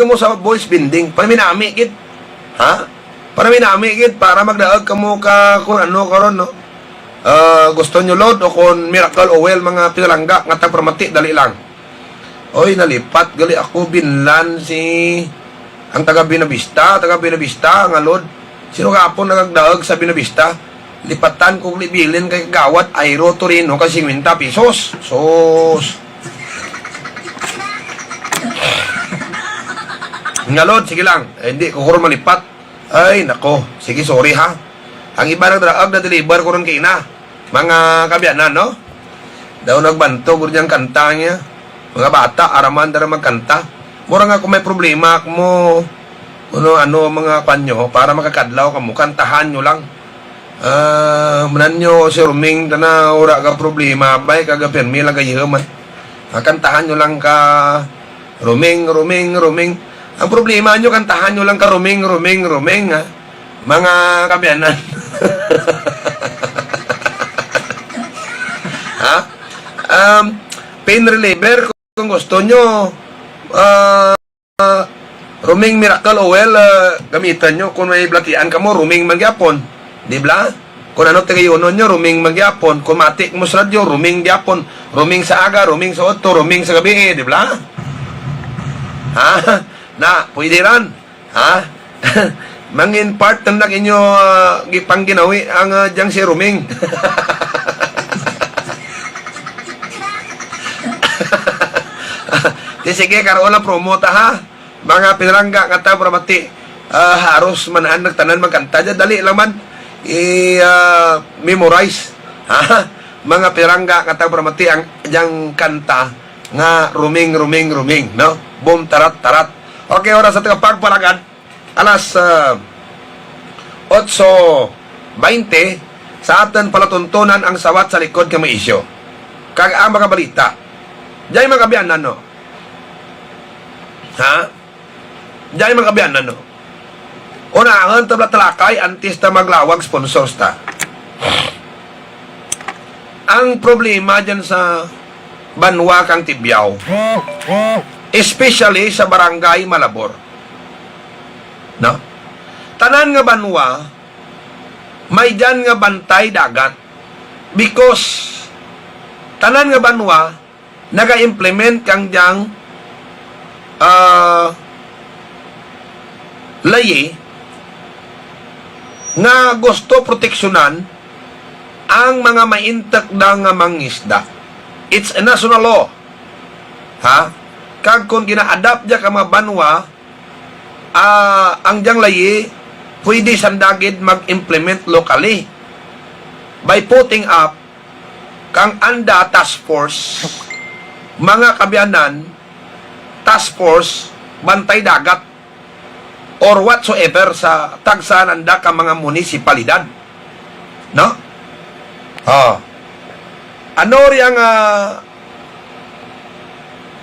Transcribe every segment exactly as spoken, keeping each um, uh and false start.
mo sa voice bending. Panaminami gid. Ha? Panaminami gid para magdaag kamo ka kung ano karon, no? Ah, gusto nyo load o kung miracle oil, mga pinalangga nga tagparamati, dali lang. Oy, nalipat gali ako, binlan si ang taga Buenavista, taga Buenavista nga load. Sino gapon nagagdaag sa Buenavista? Lipatan ko libilin kay Kagawad Iro Torino kay singkwenta pesos. Sus. Nga load, sige lang. Eh, hindi ko karon malipat. Ay, nako. Sige, sorry ha. Ang iba nagdaraag na deliver ko ron kina. Mga kaabyanan, no? Daw nagbantog gud yang kanta niya. Mga bata, araman dara magkanta. Mura nga kung may problema mo, ano, ano, mga kwan nyo, para makakadlaw kamo, kantahan nyo lang. Ah, manan nyo si Roming, tana, ura ka problema, bay, kaga pirmi lang kayo man. Ah, kantahan nyo lang ka, Roming, Roming, Roming. Ang problema nyo, kantahan nyo lang ka, Roming, Roming, Roming, ha? Mga kaabyanan. Ha? Um, pain reliever, kung gusto nyo, ah, Roming Miracle Oil, ah, gamitan nyo. Kung may balatian kamo, Roming man gyapon. Di bala? Kung ano tigayunon nyo, Roming man gyapon. Kung mati mo sa radyo, Roming gyapon. Roming sa aga, Roming sa udto, Roming sa gabi, eh, di bala? Ha? Na, pwede ran. Ha? Mangin part na inyo, ah, gipangginawi ang, ah, diyang si Roming. Di sige, karon lang promo ta, ha? Mga pinalangga nga tagparamati, ah, haros man ang nagtanan magkanta dyan. Dali lang man. I, ah, memorize. Ha? Mga pinalangga nga tagparamati ang diyang kanta nga Roming, Roming, Roming, no? Boom, tarat, tarat. Okay, oras sa tagapagpalagad. Alas, ah, otso baynte, sa aton palatuntunan ang sawat sa likod nga mga isyu. Kag ang mga balita. Diay mga kaabyanan, no? Ha? Diay mga kaabyanan, no? Unahon ta bala talakay antes ta maglawag sponsors ta. Ang problema dyan sa banwa kang Tibiao, especially sa barangay Malabor. No? Tanan nga banwa, may dyan nga bantay dagat. Because tanan nga banwa, naga-implement kang diyang, ah, layi nga gusto proteksyonan ang mga maintak da nga mangisda. It's a national law. Ha? Kag kung gina-adapt dya ka mga banwa, ah, ang diyang layi, pwede sanda gid mag-implement locally by putting up kang anda task force, mga kaabyanan, task force, bantay dagat, or whatsoever sa tagsa nanda ka mga munisipalidad. No? Oh. Ano ri ang, ah,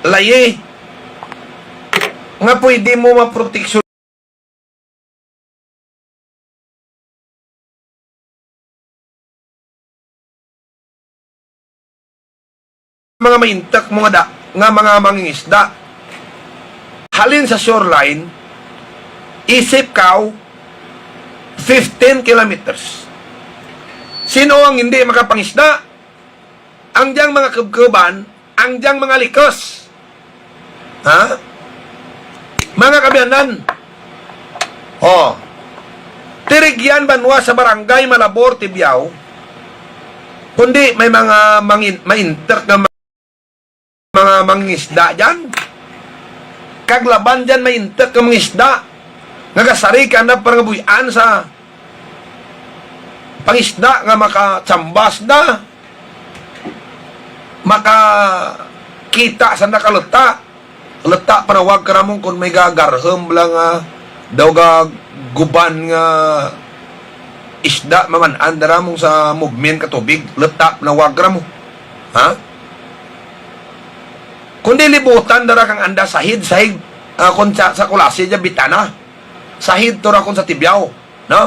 layi nga pwede mo maproteksyon mga maintak mo nga da, nga mga mangingisda. Halin sa shoreline, isip kaw fifteen kilometers. Sino ang hindi makapangisda? Ang diyang mga kubkuban, ang diyang mga likos. Ha? Mga kaabyanan, oh, Tirigyan banwa sa barangay Malabor, Tibiao, kundi may mga mangin-, maintak nga ma-, mga mangisda dyan. Kag laban dyan maintak nga mangisda nga kasari ka na pangabuy-an sa pangisda nga makatsambas na, makakita sa nakalata. Lata, panawag ka namon kung may gagarhem lang, ah, daw ga guban nga isda maman-an dara mong sa movement ka tubig. Lata, panawag ka namon. Ha? Kundi libutan dara kang anda sahid, sahid, ah, kung sa, sa Culasi, dyan bitana. Sahid to ra kung sa Tibiao. No?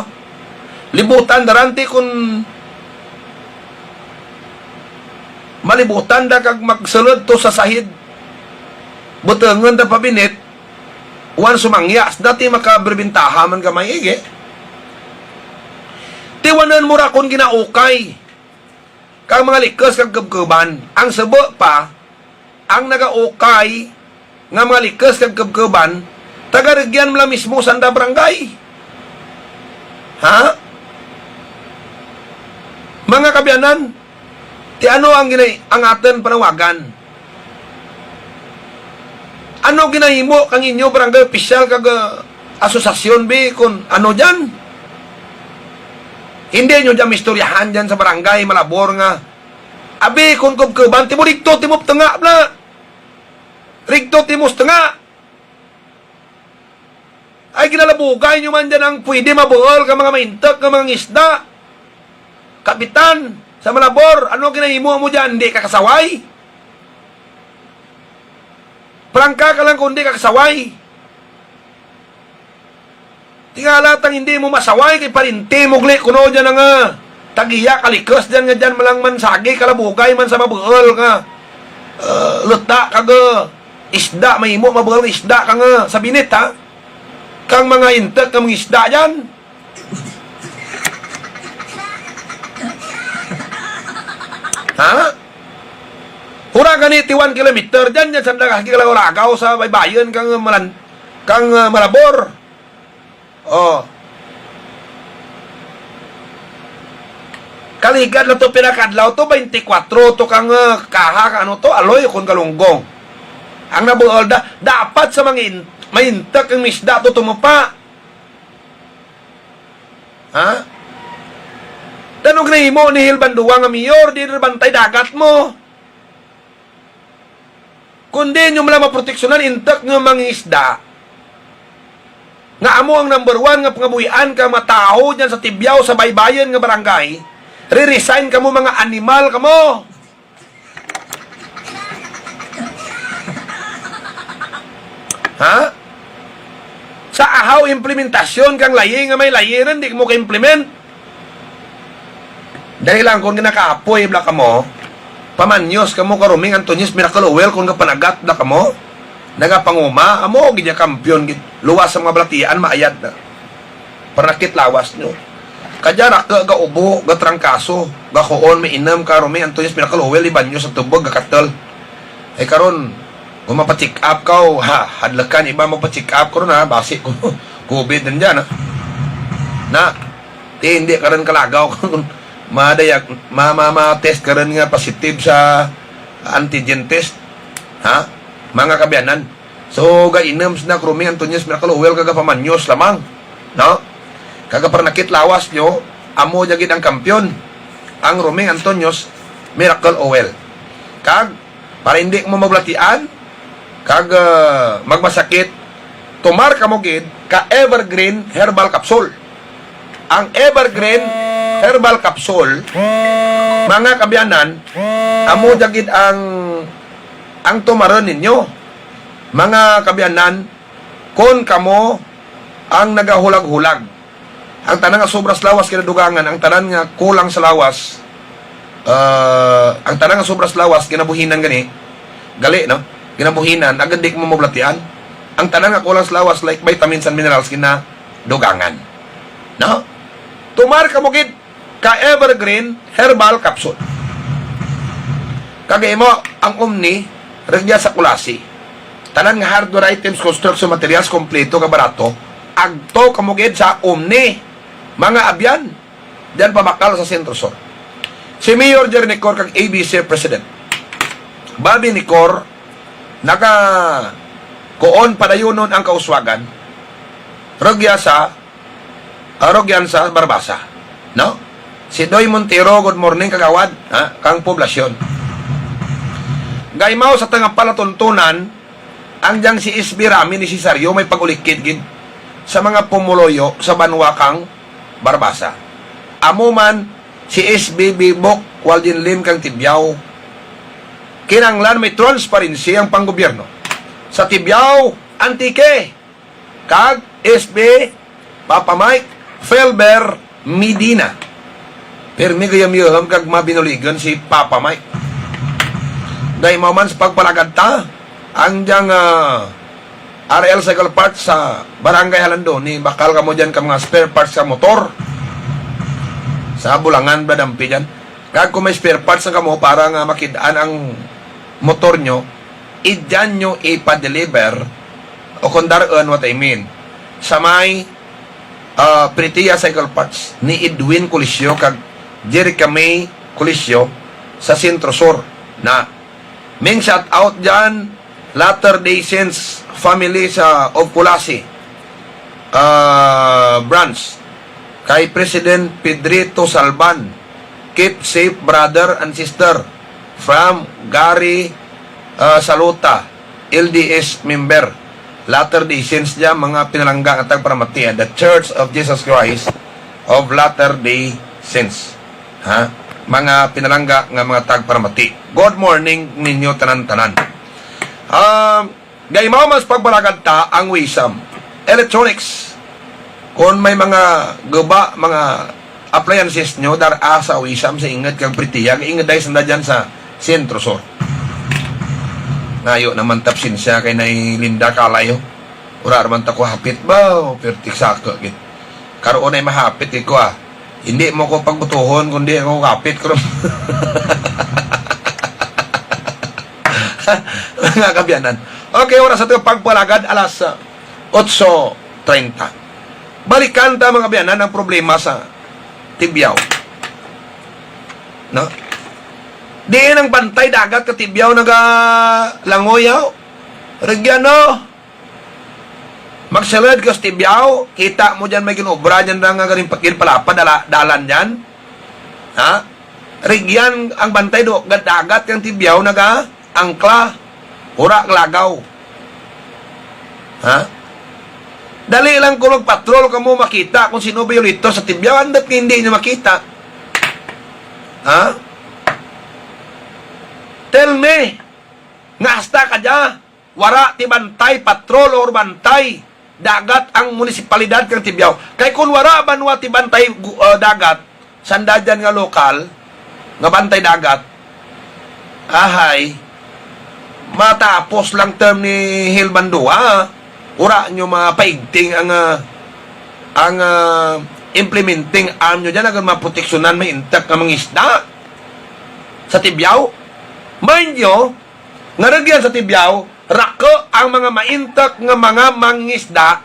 Libutan da ranti kun malibutan da kag magsulod to sa sahid. Butangan da pa binit. Wan sumangya, sa dati makaberbentaha man gamay, igi. Tiwanan mo ra kon ginaukay kang mga likes kag kubkuban. Ang subo pa, ang nagaukay nga mga likes kag kubkuban, taga-rugyan man lang mismo sanda barangay. Ha? Mga kaabyanan, ti ano ang ginay-, ang aton panawagan? Ano ginahimo kang inyo barangay opisyal kag, ah, asosasyon, bi, kun ano dyan? Hindi nyo dyan mistoryahan dyan sa barangay, Malabor nga, abi, kun kubkuban, timo rigto, timo tunga, bla. Rigto, timo tunga. Ay, ginalabugay nyo man dyan ang pwede mabuol ka mga maintek nga mga isda. Kapitan, sa Malabor, ano ginahimo mo dyan? Hindi ka kasaway? Prangka ka lang kung di ka kasaway. Tingala tang hindi mo masaway kay parinti mo gli kuno dyan nga tagiya kalikos dyan nga dyan malang mansagi kalabugay man sa mabuol nga, ah, luta kag, ah, isda, mahimo mabuol nga isda ka nga sa binit, ha? Kang mga intek nga mga isda dyan. Ha? Hura gani ti one kilometer dyan, dyan sa nagakilagaw-lagaw sa baybayon kang Malan-, kang, ah, Malabor. Oh. Kaligad na to, pinakadlaw to, twenty-four to kang, ah, kaha, ka ano to, aloy, kung galunggong. Ang nabuol da, dapat sa mangin-, maintek ang isda to tumupa. Ha? Tanog nahimo ni Hilbanduwa nga mayor, di na bantay dagat mo. Kundi inyo man lang maproteksyonan intek nga mga isda, nga amo ang number one nga pangabuhian ka mga tawo dyan sa Tibiao, sa baybayon nga barangay, re-resign kamo, mga animal kamo. Ha? Sa ahaw implementasyon kang layi nga may layi rin, di mo ka-implement. Dali lang, kung ginakaapoy bala kamo, pamanyos kamo ka Roming Antonio's Miracle Oil, kung kapanagat na kamo, nagapanguma, amo gid ya kampiyon gid. Luwas sa mga balatian, maayad na. Paranakit lawas nyo. Kadya ra ka gaubo, gatrangkaso, gakuon, mainom ka Roming Antonio's Miracle Oil, ibanyos sa tubog, gakatel. Ay karon, kung mapa-check up ka, o, ha, hadlakan iba magpa-check up karon, ha, basi ko COVID din dyan, ha. Na, ti hindi ka rin kalagaw kung madayag, ma, ma, ma-test ka rin nga positive sa antigen test, ha, mga kaabyanan. So, gainom sina Roming Antonio's Miracle Oil, kag pamanyos lamang, no? Kag paranakit lawas nyo, amo dya gid ang kampiyon, ang Roming Antonio's Miracle Oil. Kag, para hindi mo mabalatian, kag, ah, magmasakit, tumar kamo gid ka Evergreen Herbal Capsule. Ang Evergreen Herbal Capsule, mga kaabyanan, amo dya gid ang, ang tumaron ninyo. Mga kaabyanan, kon kamo ang nagahulag-hulag, ang tanan nga sobra sa lawas ginadugangan, ang tanan nga kulang sa lawas, ah, ang tanan nga sobra sa lawas ginabuhinan gani, gali, no? Ginabuhinan, agad di mo mabalatian. Ang tanan nga kulang sa lawas, like vitamins and minerals, ginadugangan. No? Tumar kamo gid ka Evergreen Herbal Capsule. Kag imo ang Omni, rugya sa Culasi. Tanan nga hardware items, construction materials, kompleto ka barato. Agto kamo gid sa Omni, mga abyan, diyan pa bakal sa Centro Sur. Si Mayor Jerry Necor kag A B C President Bobby Necor, naga kuon padayunon ang kauswagan, rugya sa Arog yan sa Barbaza, no? Si Doy Montero, good morning, kagawad, ha, kang poblasyon. Gaimaw sa tanga palatuntunan, ang diyang si S B Rami ni Cesario may pag-ulikid gid sa mga pumuluyo sa banwa kang Barbaza. Amo man si S B Bibok Waldin Lim kang Tibiao. Kinanglan may transparency ang panggobyerno sa Tibiao, Antique, kag S B Papa Mike Felber Medina. Pirmi gayam-yaham kag mabinuligan si Papa Mike. Gaimaw man sa pagpalagad ta, ang diyang, ah, R L Cycle Parts sa Barangay Halandoni, bakal kamo dyan ka mga spare parts sa motor. Sa Bulangan, Bladampi dyan. Kag kung may spare parts na kamo para nga makidaan ang motor nyo, idyan nyo ipa-deliver o kung dar-on, what I mean, sa may, ah, Pritia Cycle Parts ni Edwin Colisio kag Jerica May Colisio sa Centro Sur na. Ming shout out dyan, Latter-day Saints family sa of Culasi, ah, branch, kay President Pedrito Salban. Keep safe, brother and sister. From Gary, ah, Saluta, L D S member. Latter-day Saints dyan, mga pinalangga nga tagparamati, ah, The Church of Jesus Christ of Latter-day Saints. Ha? Mga pinalangga nga mga tagparamati. Good morning ninyo tanan-tanan. Um, gaimaw mas pagbalagad ta ang Wisam Electronics. Kung may mga guba, mga appliances nyo, dar-a sa Wisam, sa Inged kag Pritia, Inged ay sanda dyan sa Centro Sur. Ngayo naman tapsin siya kay nay Linda Kalay, oh. Wala naman ta ko hapit ba, oh, pertik saka, gid. Karoon ay mahapit, eh, ko, ah. Hindi mo ko pagbutuhon, kundi ako kapit ko. Mga kabiyanan. Okay, oras sa ato pagpalagad, alas, ah, otso treinta. Balikan ta, mga kabiyanan, ang problema sa Tibiao. No? Diin ang bantay dagat ka Tibiao nagalangoy, yaw? Regiano? Magsulod ka sa Tibiao, kita mo dyan may ginobra dyan na nga galing pa-, ginpalapad dala-, dalan dyan. Ha? Rigyan ang bantay do, gad-, dagat kang Tibiao naga-angkla. Ura lagaw. Ha? Dali lang kung magpatrol ka mo makita kung sino violator sa Tibiao, andat nga hindi nyo makita. Ha? Tell me, nga hasta ka dya, wara ti bantay patrol or bantay dagat ang munisipalidad kang Tibiao. Kay kun wara banwa ti bantay gu-, ah, dagat, sanda dyan nga lokal, nga bantay dagat, ahay, matapos lang term ni Hil Bandua, ura nyo mapaigting ang, ah, ang, ah, implementing arm nyo dyan, agon maproteksyonan may intak nga mga isda sa Tibiao. Mind you, nga rugyan sa Tibiao, rako ang mga maintak nga mga mangisda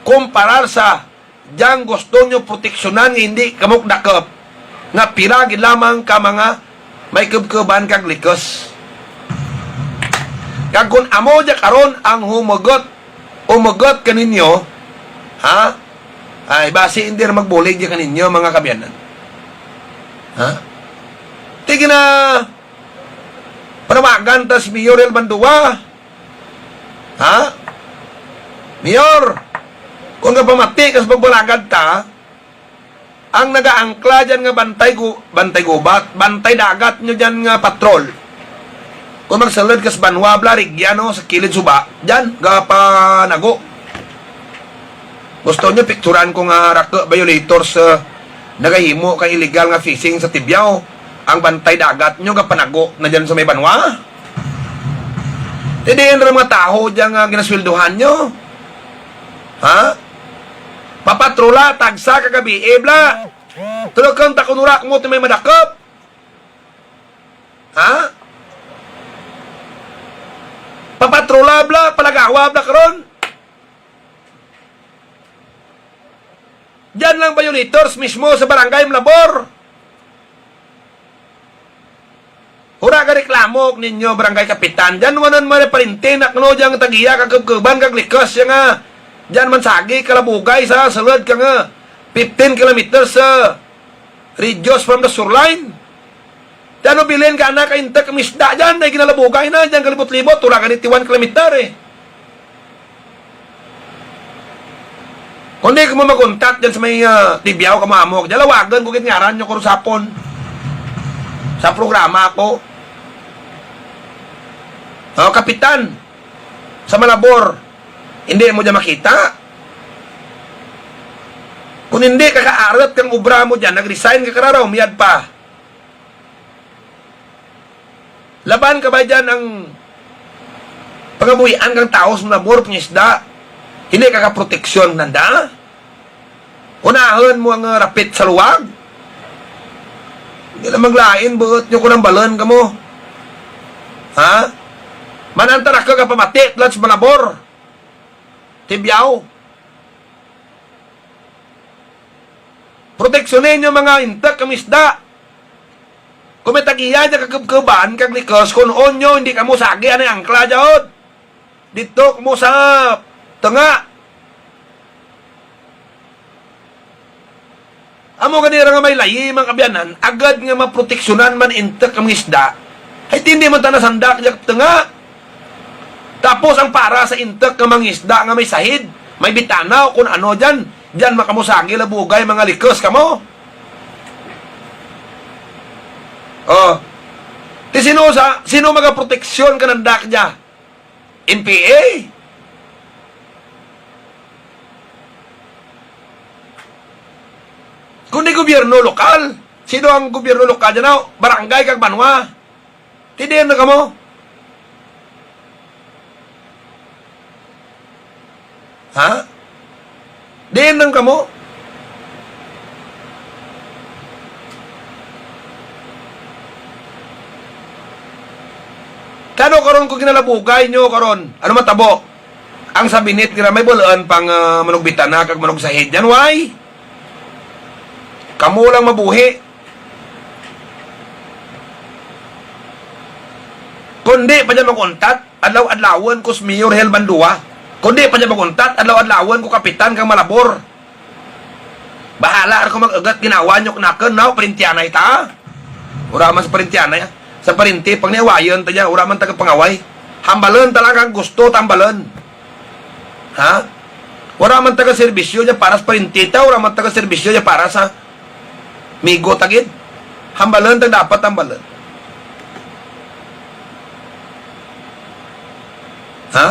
kumparar sa diyang gusto nyo proteksyonan nga hindi kamukdakop nga pila gid lamang ka mga may kubkuban kag likos. Kag kun amo dya karon ang humugot, umugot kaninyo, ha? Ay, basi hindi ra magbulig dya kaninyo, mga kabiyanan. Ha? Tigna, panawagan ta si Mayor El Bandua. Ha? Mayor, kung gapamati ka sa pagbalagad ta, ang nagaangkla dyan nga bantay gu-, bantay gubat, bantay dagat nyo dyan nga patrol. Kung magsulod ka sa banwa, bla, rigya, no, sa kilid suba, dyan, gapanago. Gusto nyo picturan ko nga rako violators, uh, nagahimo kang illegal nga fishing sa Tibiao? Ang bantay dagat nyo gapanago na dyan sa may banwa? Ti diin ra mga taho dyan nga ginasweldohan nyo? Ha? Papatrola, tagsa ka gabi, eh, bla. Tulog kang takunura mo ti may madakop. Ha? Papatrola, bla, palagawa, bla, karon. Diyan lang violators mismo sa barangay Malabor. Hura ka reklamo ninyo, barangay kapitan. Diyan wanan mo parintin, akno diyang tagiya, kagubguban, kag likos, siya nga. Diyan man sagi, kalabugay sa sulod ka nga fifteen kilometers sa radius from the shoreline. Ti ano bilin ka, anak, ka intek ang isda dyan, ay ginalabugay na, dyan kalibot-libot, wala ka ni ti one kilometer, eh. Kung di ka mo mag-contact dyan sa may, ah, Tibiao, kamo amo, dyan lawagan ko gid ngaran nyo, kurusapon. Sa programa ako. Oh, kapitan, sa Malabor, hindi mo dyan makita. Kung hindi ka kaarat kang obra mo dyan, nag-resign ka kararaw, miyad pa. Laban ka ba dyan ang Pangabuhian kang tawo sa malabor, pangisda. Hindi ka kaproteksyon nanda. Unahon mo ang, ah, rapit sa luwag. Hindi lang maglain, buot nyo ko ng balon kamo. Ha? Manantara ka kapamati, tulad sa malabor. Tibyaw. Proteksyonin nyo mga intak kang isda. Kung may tagiya dyan kakubkuban, kag likos, kung onyo, hindi ka mo sagi, anay angkla dyan. Dito mo sa tunga. Amo gani ra nga may layi, mga kabyanan, agad nga maproteksyonan man intek ang mga isda. Ay, tindi man ta nasandak dyan tunga. Tapos ang para sa intek nga mga isda nga may sahid, may bitana o kung ano dyan, dyan makamusagi labugay mga likos kamo. Oh. Ti sino sa, sino magaproteksyon ka ng dakya? N P A? Kundi gobyerno lokal. Sino ang gobyerno lokal dyan? Barangay kag banwa. Ti diin na kamo? Ha? Diin lang kamo? Kano karon ko ginalabugay nyo karon? Ano matabo? Ang sa binit nila may bulaan pang, ah, manugbitana kag manugsahid yan. Why? Kamo lang mabuhi. Kundi pa dyan mag-untat, adlaw-adlawan ko si Mayor Hel Bandua. Kundi pa dyan mag-untat, adlaw-adlawan ko kapitan kang Malabor. Bahala ra ko mag-ugat ginawa nyo kanakon, no? Parintyanay ta. Ura man sa parintyanay, ah. Sa parinti, pag niawayon ta dyan, ura man taga pangaway. Hambalon ta lang kang gusto, tambalon. Ha? Wala man taga serbisyo niya para sa parintita, wala man taga serbisyo niya para sa migo ta gid. Hambalon tang dapat hambalon. Ha?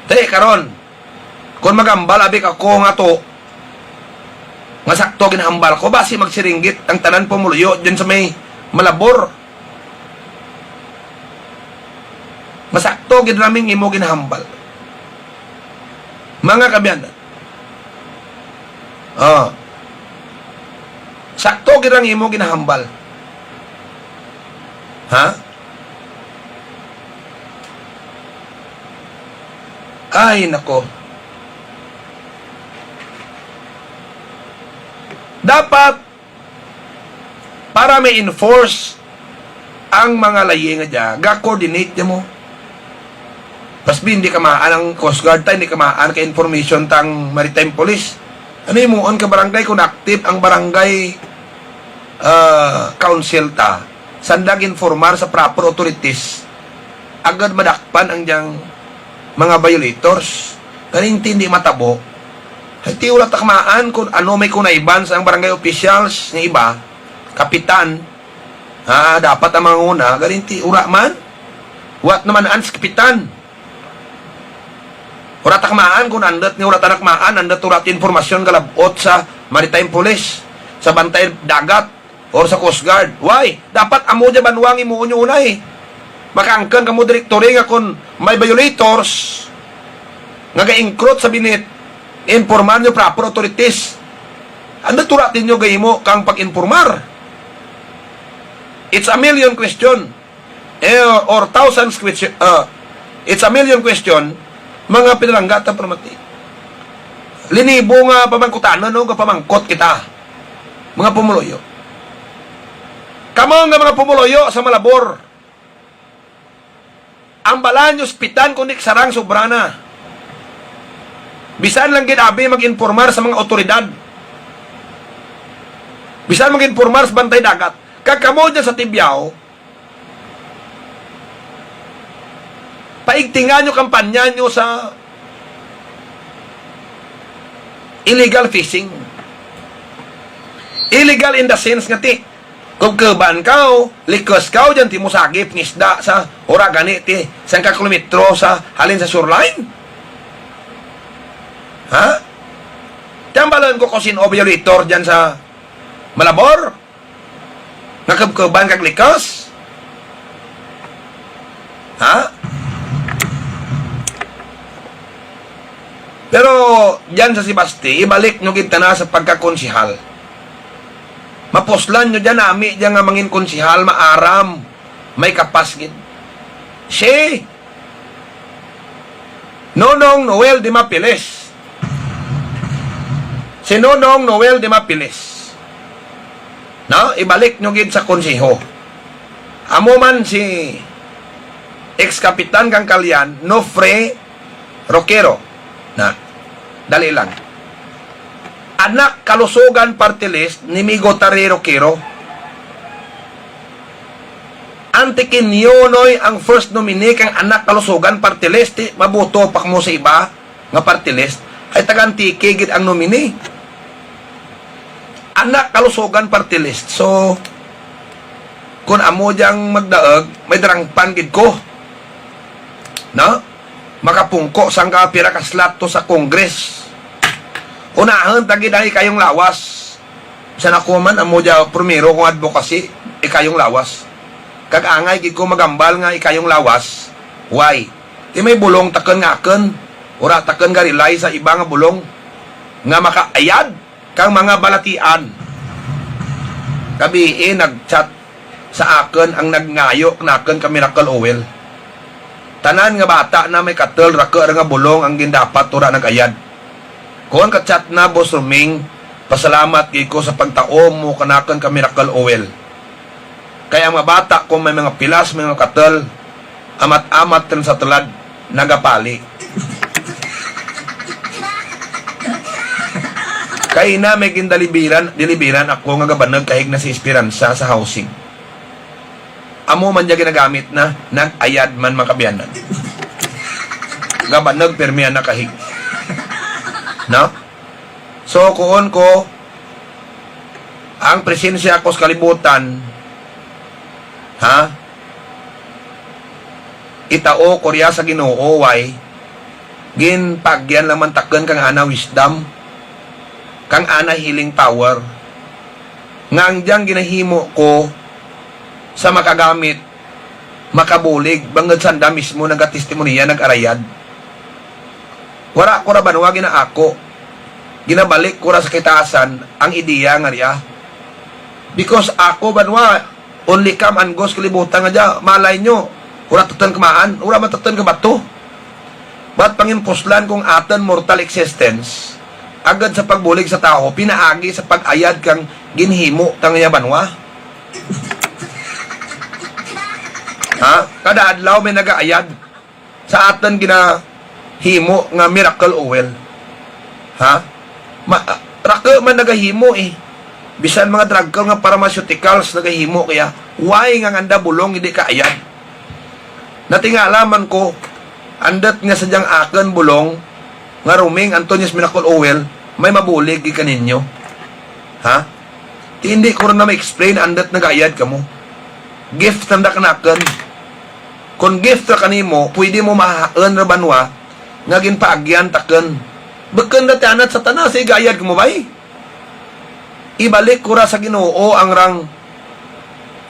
Te, karon, kung magambal abi ka ko nga to, nga sakto ginhambal ko, basi magsiringgit ang tanan pumuluyo dyan sa may Malabor. Masakto gid raming imo ginhambal. Mga kabyanan. Oh. Sakto gid ang imo ginhambal. Ha? Ay, nako. Dapat, para may enforce ang mga layi nga dya, ga-coordinate dya mo. Mas hindi ka maan ang Coast Guard ta, hindi ka maan ka information tang Maritime Police. Ano himuon ka barangay kung active ang barangay, ah, council ta? Sanda ginformar sa proper authorities, agad madakpan ang diyang mga violators. Ganing hindi matabo. Ay, ti wala takmaan kung ano may kunayban sa ang barangay officials nga iba, kapitan, ah, dapat ang mga una, ganing ti ura man. What naman ang kapitan? Wala takmaan kung andot nga wala ta nakmaan, andot wala ti informasyon kalabot sa Maritime Police, sa Bantay Dagat, or sa Coast Guard. Why? Dapat amo dya banwa ang imuon nyo unay. Makaangkon kamo direktore nga kung may violators nga ga-encroach sa binit, informan nyo proper authorities. Ano tura ninyo gahimo kang pag-informar? It's a million question. Eh, or thousands question. Uh, it's a million question. Mga pinalangga ta permati. Linibo nga pamangkutanon, no? Nga pamangkot kita. Mga pumuluyo. Kamo nga mga pumuluyo sa Malabor, ang balan nyo spitan kundi sarang sobra na. Bisan lang gid abi mag-informar sa mga otoridad. Bisan mag-informar sa Bantay Dagat. Kag kamo dyan sa Tibiao, paigtingan nyo kampanya nyo sa illegal fishing. Illegal in the sense nga ti, kubkuban kaw, likos kaw, dyan ti mo sagip ng isda sa ura gani ti sangka kilometro sa halin sa shoreline. Ha? Tambalan ko kung sino violator dyan sa Malabor. Kakubkuban kag likos? Ha? Pero diyan sa Sebaste, ibalik nyo gid tana sa pagkakonsihal. Mapuslan nyo diyan, nami diyan nga mangin konsihal, maaram, may kapas gid. Si Nonong Noel de Mapiles. Si Nonong Noel de Mapiles. No? Ibalik nyo gid sa konseho. Amo man si ex-kapitan kang Kalyan, Nofre Roquero. Na, dali lang. Anak Kalusugan Party List ni Migo Tari Roquero. Antiqueño, noy, ang first nominee kang Anak Kalusugan Party List, ti maboto pa mo sa iba nga party list. Ay, taga Antique gid ang nominee. Anak Kalusugan Party List. So, kung amo diyang magdaag, may darangpan gid ko. No? Makapungko sang ka pira ka slot to sa Congress. Unahon ta gid ang ikayong lawas. Sa ako man, amo dya primero kong advocacy, ikayong lawas. Kag angay gid ko magambal nga ikayong lawas. Why? Ti may bulong takon nga akon, ura takon nga rely sa iba nga bulong nga makaayad kang mga balatian. Gabii nag-chat sa akon ang nagngayo kanakon ka miracle oil. Tanan nga bata na may katel, rako ra nga bulong ang gindapat, ura nag-ayad. Kon ka-chat na, Boss Roming, pasalamat gid ko sa pagtaom mo kanakon ka miracle oil. Kay ang mga bata, kung may mga pilas, may mga katel, amat-amat kan sa tulad, nagapali. Kay na may gindalibiran, dilibiran ako nga gabanag kahig na si Esperanza sa housing. Amo man niya ginagamit na, nag-ayad man, mga kaabyanan. Gabanag, pirmi na kahig. No? So, kuon ko, ang presensya ko sa kalibutan, ha? Itao ko riya sa Ginoo, way ginpaagyan lang man takon kang ana wisdom, kang ana healing power, nga ang diyang ginahimo ko sa makagamit, makabulig, bangod sanda mismo nagatestimonya, nag-arayad. Wala ko ra banwa ginaako. Ginabalik ko ra sa kitaasan ang ideya nga riya. Because ako banwa, only come and goes kalibutan nga diya. Malay nyo, wala tatan kamaan, wala man tatan ka bato. But panginpuslan kung atan mortal existence, agad sa pagbulig sa tawo, pinaagi sa pag-ayad kang ginhimo ta nga banwa. Ha? Kada adlaw may nagaayad sa atan ginahimo nga miracle oil. Ha? Ma, rako man nagahimo eh. Bisan mga drug ka nga pharmaceuticals nagahimo kaya. Why nga nganda bulong hindi kaayad? Natingala man ko, andat nga sa diyang akon bulong nga Roming Antonio's Miracle Oil, may mabulig gid kaninyo. Ha? Ti hindi ko rin na ma-explain andat nagaayad kamo. Gift nanda kanakon. Kon gift ra kanimo, pwede mo mahaon ra banwa nga ginpaagyan takon. Bukon ra ti anat sa tanan sa igayad kamo bay. Ibalik ko ra sa Ginoo ang rang,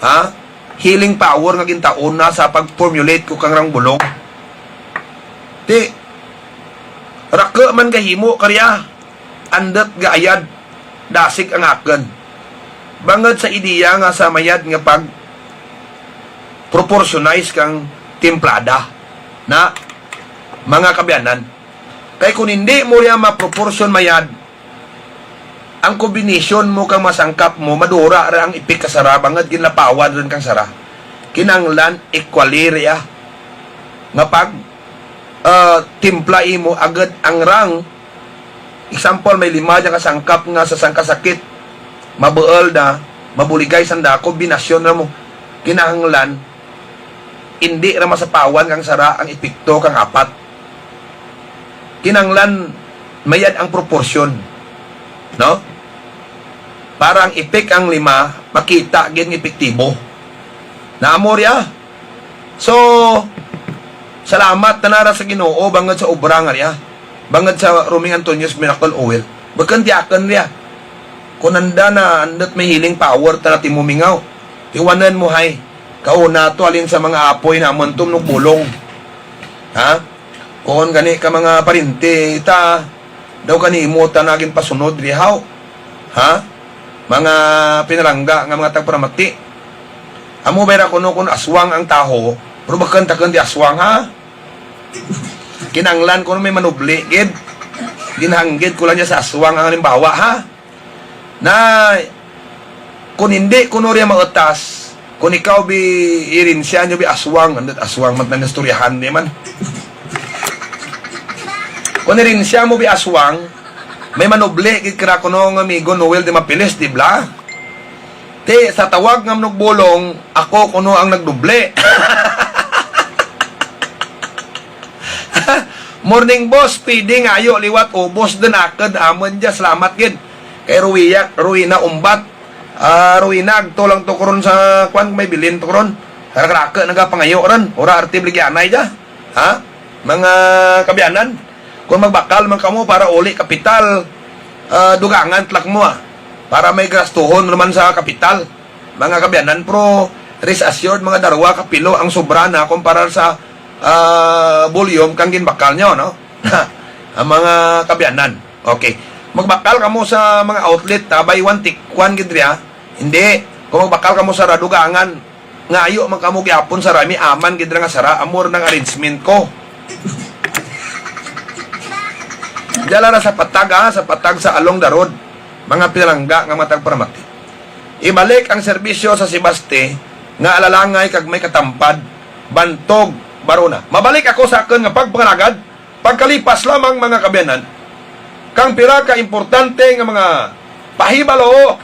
ha? Healing power nga gintaon na sa pag-formulate ko kang rang bulong. Ti, rako man gahimo karya, andat gaayad, dasig ang akon. Bangod sa ideya nga sa mayad nga pag proportionize kang timplada na mga kaabyanan. Kay kung hindi mo riya maproportion mayad, ang kombinasyon mo kang masangkap mo, madura ra ang ipik ka sara, bangod ginlapawan rin kang sara. Kinanglan equally riya nga pag, ah, timpla imo agad ang rang. Example, may lima dyan ka sangkap nga sa sangkasakit, mabuol na, mabuligay sanda, kombinasyon ra mo. Kinahanglan, hindi ra masapawan kang sara ang epekto kang apat. Kinanglan mayad ang proporsyon, no? Para ang epek ang lima, makita gid nga epektibo. Naamo riya? So, salamat na nara sa Ginoo bangod sa obra nga riya. Bangod sa Roming Antonio's Miracle Oil. Bakun diakon riya. Kung nanda na, andot may healing power ta na timumingaw. Iwanan mo, hay. Kauna to, halin sa mga apoy namon to, nugbulong. Ha? Kuon gani ka mga parinti, ita, daw kanimo ta na ginpasunod diri, haw? Ha? Mga pinalangga nga mga tagparamati. Amo bay ra kuno kun aswang ang taho, pero bakun ta kun di aswang, ha? Kinahanglan kuno may manubli gid. Ginhanggid ko lang niya sa aswang ang halimbawa, ha? Na, kung hindi kuno riya mautas, kung ikaw bi irensya nyo bi aswang, andut aswang man tanan istoryahan di man. Kung irensya mo bi aswang, may manubli gid kira kuno nga amigo Noel de Mapiles, di bla? Ti, sa tawag nga manugbulong, ako kuno ang nagdubli. Morning, boss. Pwede nga ayo liwat ubos din akad amon dya. Salamat gid kay Ruia, Ruina Umbat. Ah, Ruina, agto lang to karon sa kwan, may bilin to karon. Karakraka nagapangayo ron. Ura arte bligyanay dya. Ha? Mga kabianan, kung magbakal man kamo para uli kapital, ah, dugangan tlak mo, ah. Para may gastuhon naman sa kapital. Mga kabianan, pero rest assured, mga darwa ka pilo ang sobra na kumpara sa, ah, volume kang ginbakal nyo, no? Ang mga kabianan. Okay. Magbakal kamo sa mga outlet, ta, buy one, take one gid riya. Hindi. Kung magbakal kamo sa radugangan, ngayo man kamo gyapon sa rami, aman gid ra nga sara, amo ra nang arrangement ko. Dala ra sa patag, ha, sa patag sa along darod, mga pinalangga nga mga tagparamati. Ibalik ang serbisyo sa Sebaste nga alalangay kag may katampad, bantog, barona. Mabalik ako sa akon nga pagpangalagad, pagkalipas lamang, mga kabianan, kang pila ka importante nga mga pahibalo,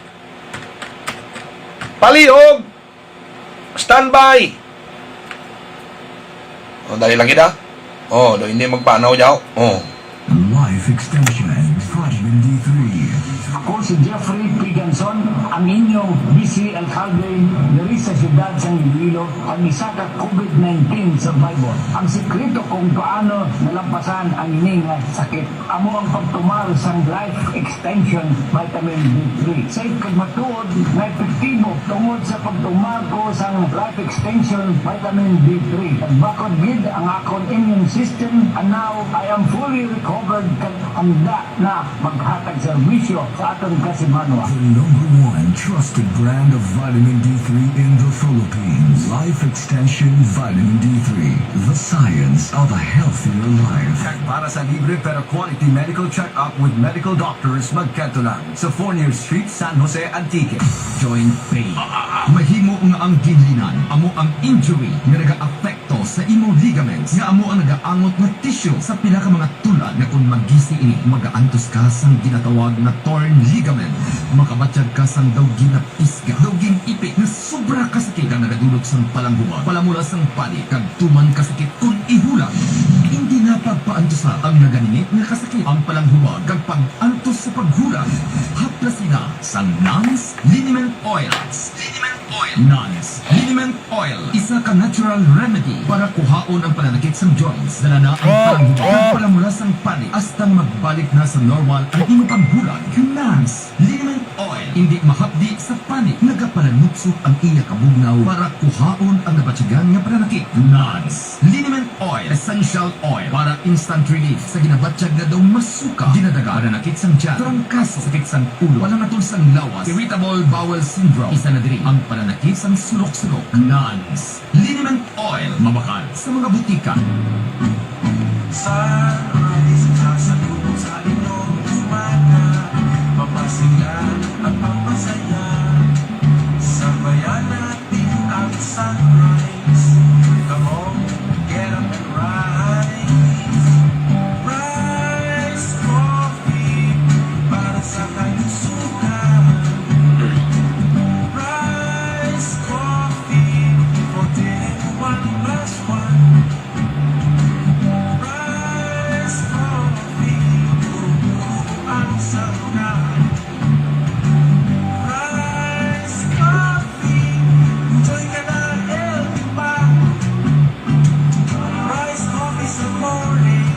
palihog, standby. O, dali lang gid, ah. O, do hindi magpanaw, jaw. O. Life extension, vitamin D three. Ako si Jeffrey Piganson, ang inyong vice alkalde diri sa siyudad sang Iloilo, ang isa ka COVID nineteen survivor. Ang sikreto kung paano nalampasan ang ini nga sakit amo ang pagtumar sang Life Extension Vitamin D three. Safe kag matuod nga epektibo tungod sa pagtumar ko sang Life Extension Vitamin D three. Nagbakod gid ang akon immune system, and now I am fully recovered kag handa na maghatag serbisyo sa aton kasimanwa. The number one trusted brand of vitamin D three in the Philippines. Life Extension Vitamin D three. The science of a healthier life. Kag para sa libre pero quality medical check-up with medical doctors, magkadto lang sa Fornier Street, San Jose, Antique. Joint pain. Mahimo nga ang ginlinan amo ang injury nga nagaapekto sa imong ligaments, nga amo ang nagaangot nga tissue sa pila ka mga tulad, nga kon magisi ini, magaantos ka sang ginatawag nga torn ligament. Makabatyag ka sang daw ginapisga, daw gin-ipi, nga sobra kasakit, kag nagadulot sang palanghubag, palamula sang panit, kag tuman kasakit kon ihulag. Indi na pagpaantusa ang naganinit nga kasakit, ang palanghubag, kag pag-antos sa paghulag. Haplasi na sang Nans Liniment Oil. Liniment Oil. Nans Liniment Oil, isa ka natural remedy para kuhaon ang pananakit sang joints, dala na ang palanghubag, kag palamula sang panit, hasta nga magbalik na sa normal ang imo paghulag. Nans Liniment Oil, indi mahapdi sa panit, nagapalanutsok ang iya kabugnaw para kuhaon ang nabatyagan nga pananakit. Nans Liniment Oil, essential oil para instant relief sa ginabatyag nga daw masuka, ginadaga, pananakit sang tiyan, trangkaso, sakit sang ulo, palangatol sang lawas, irritable bowel syndrome. Isa na diri ang pananakit sang sulok-sulok. Nans Liniment Oil, mabakal sa mga butika. Sa alis ka sa lubos sa inyong umaga, pampasiga at pampasaya. Sabayan natin ang sunrise. Come on, get up and rise. Rise Coffee para sa kalusugan. Rise Coffee, for daily one plus one. Rise Coffee, puro-puro ang sangkap. Rise Coffee, enjoy ka na, healthy pa. Rise Coffee sa morning,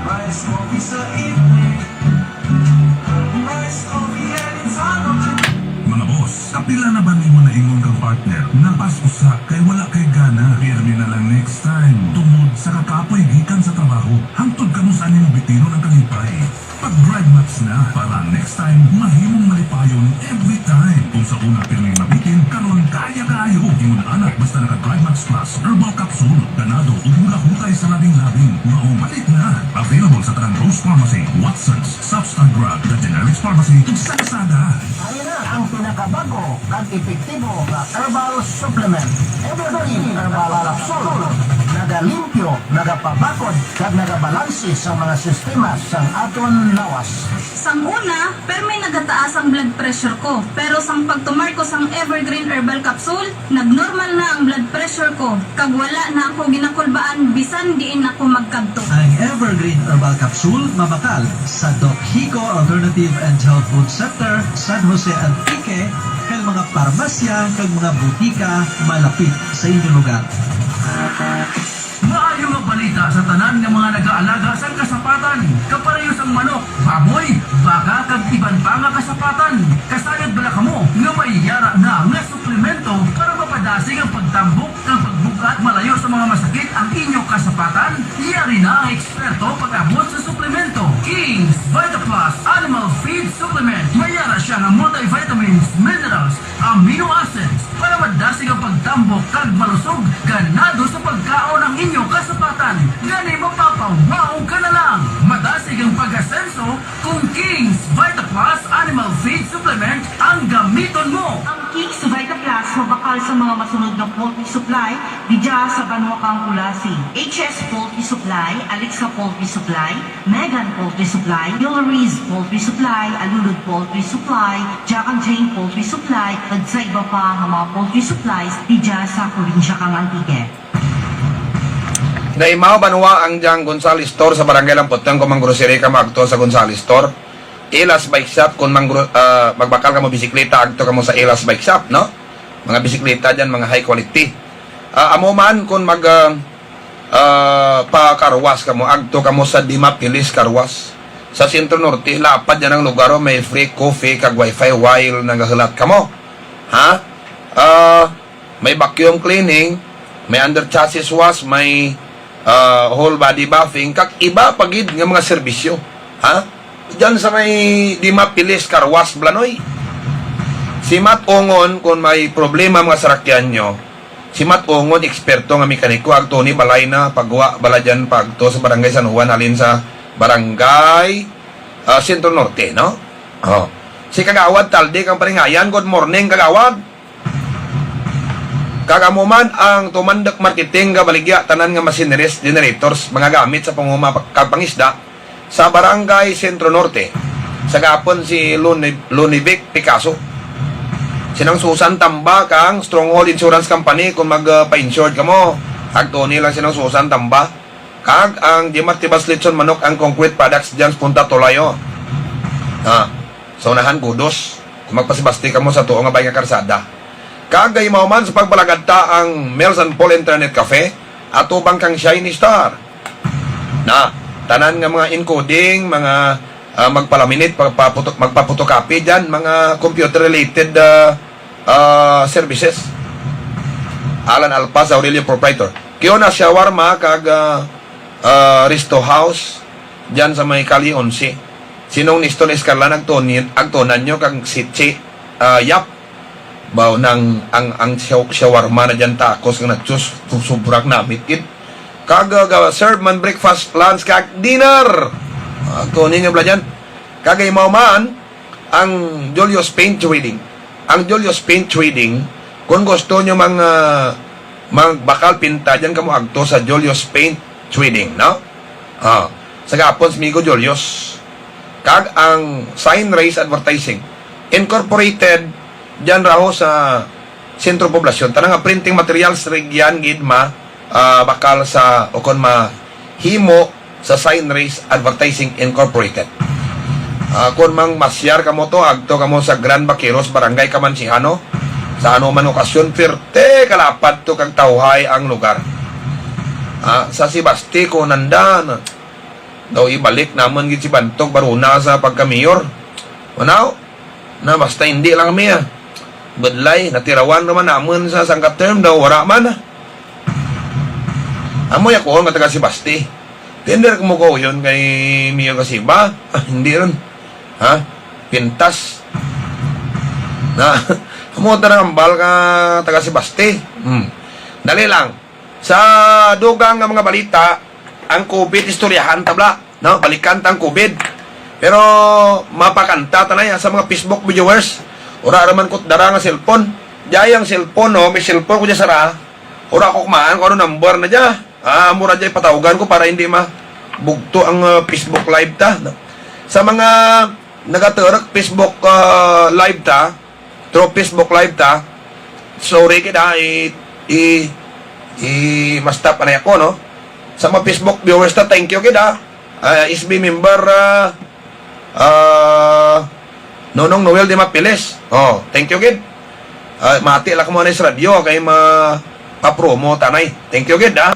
Rise Coffee sa evening, Rise Coffee anytime of the Mga boss, Pila na ba nimo naingon kang partner nga pas usa kay wala kay gana? Pirmi na lang next time, tungod sa kakapoy gikan sa trabaho, hangtod kamo sa nimo bitinon ang kalipay. Pag Drive Max na, para next time, mahimong malipayon every time. Kung sa una pirmi mabitin, karon kaya kaayo. Ingon ana, basta naka Drive Max Plus Herbal Capsule, ganado ug hulahutay sa labing-labing, mao palit na. Available sa tanang Rose Pharmacy, Watson's, Substar Drug, The Generics Pharmacy, ug sa Lazada. Ari na ang pinakabago kag epektibo nga herbal supplement, Evergreen Herbal Capsule. Nagalimpyo, nagapabakod, kag nagabalanse sa mga sistema sang aton lawas. Sang una, permi nagataas ang blood pressure ko, pero sang pagtumar ko sang Evergreen Herbal Capsule, nagnormal na ang blood pressure ko, kag wala na ako ginakulbaan bisan diin ako magkadto. Ang Evergreen Herbal Capsule mabakal sa Doc Hico Alternative and Health Food Center, San Jose, Antique, kag mga parmasya kag mga butika malapit sa inyo lugar. Maayo nga balita sa tanan nga mga nagaalaga sang kasapatan, kapareho sang manok, baboy, baka, kag iban pa nga kasapatan. Kasayod bala kamo nga may yara na nga suplemento para mapadasig ang pagtambok kag pagbug-at malayo sa mga masakit ang inyo kasapatan? Yari na ang eksperto pag-abot sa suplemento. King's Vita Plus Animal Feed Supplement. May yara siya nga multivitamins, minerals, amino acids para madasig ang pagtambok kag malusog, ganado sa pagkaon ang inyo kasapatan. Gani, mapapawaw ka na lang. Madasig ang pag-asenso kung King's Vita Plus Animal Feed Supplement ang gamiton mo. Ang King's Vita Plus mabakal sa mga masunod nga poultry supply didya sa banwa kang Culasi. H S Poultry Supply, Alexa Poultry Supply, Megan Poultry Supply, Hillary's Poultry Supply, Alulud Poultry Supply, Jack and Jane Poultry Supply, kag sa iba pa nga mga poultry supplies didya sa probinsya kang Antique. Naimaw banwa ang dyang Gonzales Store sa Barangay Lamputan. Kung mang-grocery ka, maagto sa Gonzales Store. Ilas Bike Shop, kung mang-gro-, ah, magbakal ka mo bisikleta, agto ka mo sa Ilas Bike Shop, no? Mga bisikleta dyan, mga high quality. Ah, amo man, kung mag, ah, ah, pa-carwash ka mo, agto ka mo sa Dimapilis Carwash. Sa Centro Norte, lapad yan ang lugar, oh, may free coffee kag wifi while nagahulat ka mo. Ha? Ah, may vacuum cleaning, may under chassis wash, may, ah, whole body buffing, kag iba pa gid nga mga serbisyo. Ha? Diyan sa may Dimapilis Carwash, Blanoy. Si Matt Ongon, kung may problema mga sarakyan nyo, si Matt Ongon, eksperto nga mekaniko, agto ni balay na pagwa, bala dyan pagto sa Barangay San Juan, halin sa Barangay, ah, Centro Norte, no? Oh. Si Kagawad Taldi kang Paringayan, good morning, Kagawad. Kag amo man ang Tumandok Marketing nga baligya tanan nga machineries, generators, mga gamit sa panguma kag pangisda sa Barangay Centro Norte. Sa gapon si Luni-, Lunivic Picasso. Sinang Susan Tamba kang Stronghold Insurance Company, kung mag, uh, pa-insured ka mo, agto nila sinang Susan Tamba. Kag ang Jimar Tibas Lechon Manok, ang Concrete Products dyan sa Punta Tulayo. Ha, sa unahan, kudos. Kung magpasibasti ka mo sa tuo nga bay nga karsada. Kag kay mao man sa pagpalagad ta ang Mels and Paul Internet Cafe, atubang kang Shiny Star. Na, tanan nga mga encoding, mga, ah, magpalaminate, pagpaputo-, magpapotocopy dyan, mga computer-related, ah, ah, services. Alan Alpaz Aurelio, proprietor. Kiona Shawarma kag, ah, ah, Resto House dyan sa may Kalye Onse. Sinong Nestor Escarla, nagtunin, agtunan nyo kag si Chi, ah, Yap. Baw nang ang, ang shaw-, shawarma na dyan, tacos nga nachos, su-, subrak namit gid. Kag, ah, ga-serve man breakfast, lunch, kag dinner. Ah, tunin nyo bala dyan. Kag imaw man, ang Julius Paint Trading. Ang Julius Paint Trading, kung gusto nyo mang, ah, magbakal pinta dyan, kamo agto sa Julius Paint Trading, no? Ah, sa gapon si Migo Julius. Kag ang Sign Race Advertising Incorporated, dyan raho sa Sentro Poblasyon. Tanang nga printing materials, rigyan gid ma, ah, bakal sa, o kon ma, himo sa Sign Race Advertising Incorporated. Ah, kung mang masyar kamo to, agto kamo sa Grand Vaqueros, Barangay Camansihano. Sa ano man okasyon, pirte kalapad to kag tawhay ang lugar. Ah, sa si Basti ko nandan, daw ibalik naman gid si Bantog Baruna sa pagka-mayor. Unaw, na basta hindi lang kami, ah. Budlay, natirawan naman naman sa sangka term daw, wala man. Amo ya kuon nga taga Sebaste. Tender ko mo ko yun kay Mayor Kasiba. Ah, hindi ron. Ha? Pintas. Na, amo ta nang hambal ka taga Sebaste. Hmm. Dali lang. Sa dugang nga mga balita, ang COVID istoryahan tabla, no? Balikan ta ang COVID. Pero mapakanta ta na ya sa mga Facebook viewers. Ura ra man ko dara nga cellphone. Jay ang cellphone, no? May cellphone ko dyan sara. Ura ko kumaan kung ano number na dyan. Ah, mura dyan patawgan ko para hindi ma bugto ang uh, Facebook live ta, no? Sa mga nagaturok Facebook uh, live ta, through Facebook live ta, sorry kita, i i i ma-stop na ako, no? Sa mga Facebook viewers ta, thank you kita. Uh, S B member uh, uh, Nonong Noel de Mapiles. Oh, thank you gid. Uh, mati lang mo na sa radyo kay ma pa-promo tanay. Thank you gid, ha.